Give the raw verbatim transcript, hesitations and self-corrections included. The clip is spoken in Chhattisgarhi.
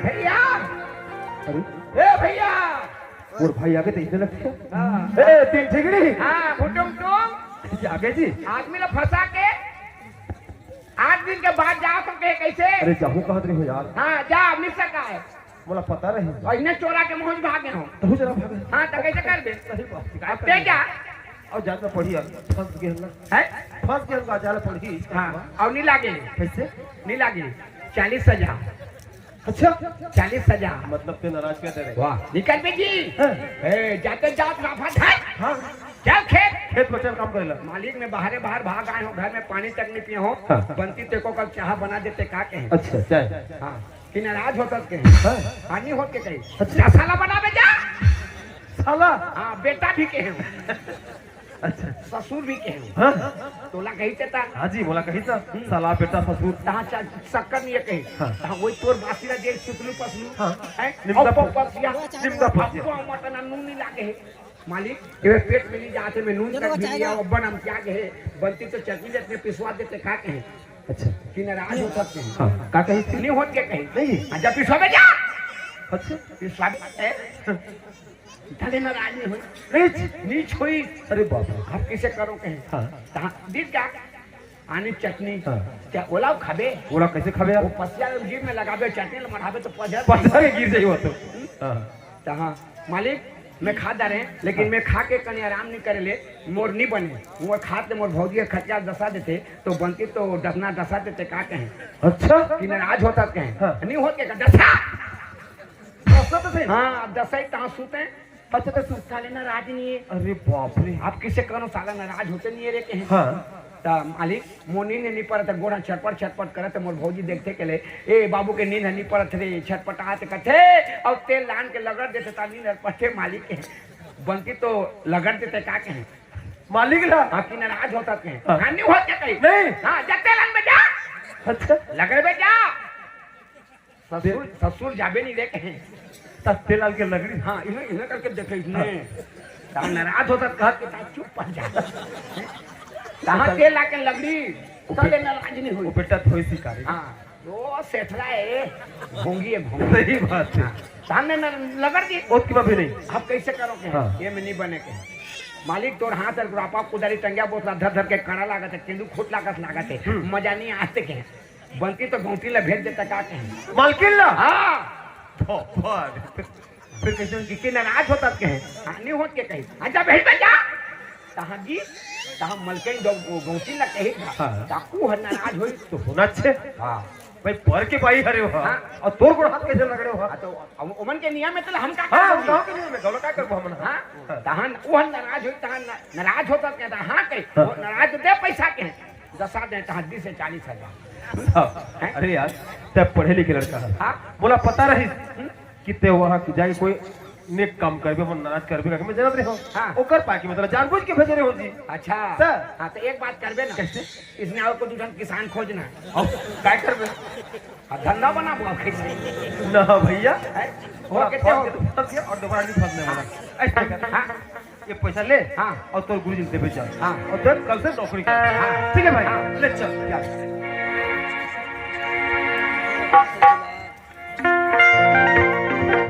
भैया, अरे, ए भैया। मोर भाई आगे तो इतने लगथे। हाँ। ए, तीन ठिकड़ी। हाँ, भुटुम टुम। आगे जी। आदमी ला फंसा के आठ दिन के बाद जा सकते हैं कैसे? अरे, जाहूँ कहत रहे हो यार। हाँ, जा, मिल सका है। मोला पता रही। और इन्हें चोरा के मुँह भागे हो। तहु चला भागे। हाँ, तो कैसे कर दे? सही बात। अब ते क्या? और जाना पड़ी यार। फंस गए हम ना। है? फंस गए हम, जाना पड़ी। हाँ, और नहीं लागे। कैसे? नहीं लागे। चालीस हजार। अच्छा। चालीस हजार। मतलब ते नाराज कर दे रहे। वाह, निकल बे जी। हाँ। ए, जाते जात राफा धाय। हाँ। चल खेत। खेत में चल काम करेला। मालिक, मैं बाहरे बाहर भाग आए हूँ, घर में पानी तक नहीं पिए हूँ। हाँ। बंती ते को कल चाह बना देते का कहे। अच्छा, चाय। हाँ, कि नाराज होत के। हाँ। हाँ, नहीं होत के कही। अच्छा। जा साला बना बे जा। साला? हाँ, बेटा भी कहे हूँ। अच्छा। ससुर भी कहे। हाँ। तोला कही ते ता। हाँ जी, मोला कही ता। हम्म। साला, बेटा, ससुर। तहाँ चा-, शक्कर नहीं है कही। हाँ। तहाँ वही तोर बासी ला दे सुतलू पसलू। हाँ। हैं? निमदा और पस-, पपसिया। निमदा पसिया। अब्बा मटन नून नहीं लागे है। मालिक, ये पेट में नहीं जाते, मैं नून तक भी लिया, अब्बा नाम क्या कहे? बंती तो चटनी चटनी पिसवा देते, का कहे? अच्छा। कि नाराज हो सकते हैं। हाँ, का कही? नहीं होत के कही। नहीं। अच्छा, पिसवा बे जा। अच्छा। पिसवा बे। तले नाराज नहीं होई। नीच। नीच होई। अरे बाप रे। अब किसे करो कहे? हाँ। तहाँ दिख जा। आनी चटनी। हाँ। क्या ओला खाबे? ओला कैसे खाबे यार? वो पसिया में जीभ में लगाबे, चटनी ले मढ़ाबे तो पजर पजर के गिर जाई वो तो। हाँ। तहाँ, मालिक, मैं खा डारे, लेकिन हाँ। मैं खा के कने आराम नहीं करे ले, मोर नहीं बने। मोर खात ले मोर भौजी खटिया डसा देते, तो बनती तो डसना डसा देते, का कहे? अच्छा। कि नाराज होत कहे? हाँ। नहीं होत के का? डसा। डसा तो सही। हाँ, अब डसा ही तहाँ सूते। अच्छा, तो तू साले नाराज नहीं है। अरे बाप रे। आप किसे करो साला नाराज होते नहीं है रे कहे? हाँ। त मालिक, मोर नींद नहीं परत, गोड़ा छटपट छटपट करत, मोर भौजी देखते के ले, ए बाबू के नींद नहीं परत रे, छटपटात कथे, और तेल लान के लगड़ देते ता नींद हर पथे मालिक के। बंती तो लगड़ देते का कहे? मालिक ला। हाँ, कि नाराज होत कहे? हाँ। हाँ, नहीं होत के कही? नहीं। हाँ, जा तेल लान बे जा। अच्छा। लगड़ बे जा। ससुर, ससुर जाबे नहीं रे कहे। त तेल लान के लगड़ी। हाँ, इन्हें, इन्हें करके देखे इसने। हाँ। तहाँ नाराज होत कहा कि तहाँ चुप पड़ जा। तहाँ तेल लाके लगड़ी, वो तले पे-, नाराज नहीं हुई। वो बेटा थोड़ी सी कारी। हाँ, वो सेठला है, भोंगी है, भोंगी। सही बात है। हाँ, सामने न-, लगड़ दी। ओत की भी नहीं। अब कैसे करो के? हाँ। ये में नहीं बने के। मालिक तोर हाथ और गुरापा कुदारी टंगिया बोतला धर धर के कड़ा लागत है, केंदू खोट लागत लागत है। हम्म। मजा नहीं आते के। बंती तो गौंटी ला भेज देता का कहे? मालकिन ला? हाँ। बाबा रे। फिर कैसे उनकी के नाराज होत के? हाँ, नहीं होत के कही। अच्छा, भेज बे जा। तहाँ जी, तहाँ मलकिन दो गौ-, गौंटी ला कही था। हाँ। ताकू हर नाराज होई। तो होना अच्छे। हाँ। भाई, पर के बाई हरे हो। हाँ। और तोर गोड़ हाथ कैसे लगड़े हो? हाँ, तो अब ओमन के नियम में तो हम का हाँ, करबो? गाँव के नियम में, गौला का करबो हमन? हाँ। हाँ। तहाँ न-, वो हर नाराज होई, तहाँ न-, नाराज होत के, हाँ कही। हाँ। वो नाराज दे पैसा के। दसा दे तहाँ बीस से चालीस हजार। हाँ। हैं? अरे यार, तै पढ़े लिखे लड़का है। हाँ। मोला पता रही हम्म। कि तै वहाँ जाके कोई नेक काम करबे, मन नाराज करबे करके मैं जानत रहे हूँ। हाँ। ओकर पाके मतलब जानबूझ के भेजे रहे हो जी। अच्छा। सर। हाँ, तो एक बात करबे ना। कैसे? इसने और को दू ठन किसान खोजना। अब काय करबे? हाँ, धंधा बना बोला कैसे? ना भैया। हैं? और और कितने हो? फंस गया, फंस गया और दोबारा नहीं फंसने वाला। हाँ। ऐसा कर। हाँ। ये पैसा ले हाँ। और तोर गुरुजी ल देबे चल। हाँ। और तोर कल से नौकरी कर। हाँ। ठीक है भाई, हाँ। ले चल, जा।